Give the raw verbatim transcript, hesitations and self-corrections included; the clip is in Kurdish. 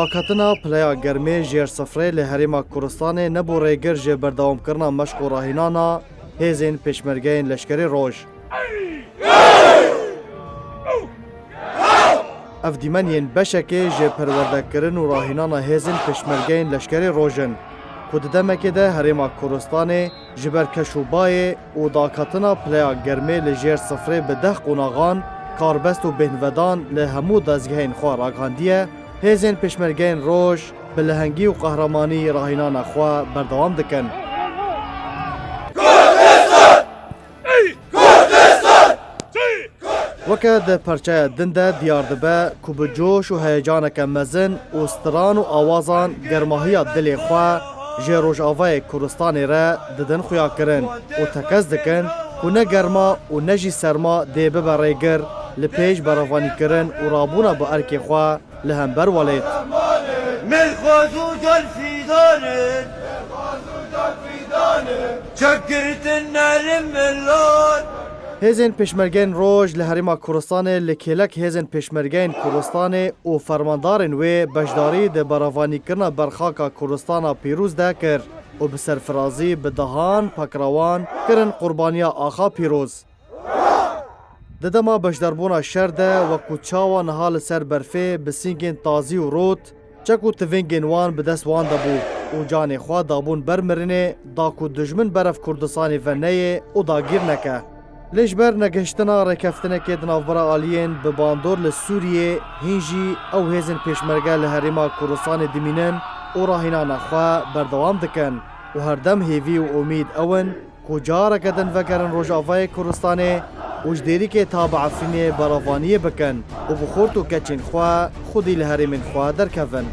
Raketina pileya germê jêr sifrê li Herêma Kurdistanê nebû rêgir ji berdewamkirina meşq û rahînana hêzên pêşmergeyên Leşkerê Roj. Ev dîmen yên beşekê ji perwerdekirin û rahînana hêzên pêşmergeyên Leşkerê Roj in, ku di demekê de Herêma Kurdistanê ji ber keş û bayê û daketina pileya germê li jêr sifrê bi deh qonaxan, karbest û bêhnvedan li hemû dezgehên xwe ragihandiye, hêzên pêşmergeyên Roj bi lehengî û qehremanî rahînana xwe berdewam dikin. Weke di perçeya din de diyar dibe ku bi coş û heyecaneke mezin û stiran û awazan germahiya dilê xwe ji Rojavayê Kurdistanê re didin xuyakirin û tekez dikin ku ne germa û ne jî serma dê bibe rêgir li pêş berevanîkirin û rabûna bi erkê xwe li hember welêt. Mêrxwaz û can fîdan in. Çekgirtin nerin milan. Hêzên pêşmergeyên Roj li Herêma Kurdistanê li kêlek hêzên pêşmergeyên Kurdistanê û fermandarên wê beşdarî di berevanîkirina berxaka Kurdistana pîroz de kir û bi serfirazî bi dehan pekrewan kirin qurbaniya axa pîroz. Di dema beşdarbûna şer de, wekû çawa niha li ser berfê bi sîngên tazî û rût, çek û tivêngên wan bi dest wan de bû û canê xwe dabûn ber mirinê, da ku dijmin berev Kurdistanê ve neyê û dagîr neke. Lê ji ber negihiştina rêkeftinekê di navbera aliyên bi bandor li Sûriyê, hîn jî ew hêzên pêşmerge li Herêma Kurdistanê dimînin û rahînana xwe berdewam dikin û herdem hêvî û umîd ew in ku careke din vegerin Rojavayê Kurdistanê û ji Dêrikê ta bi Efrînê berevaniyê bikin û bi xort û keçên xwe xwedî li herêmên xwe derkevin.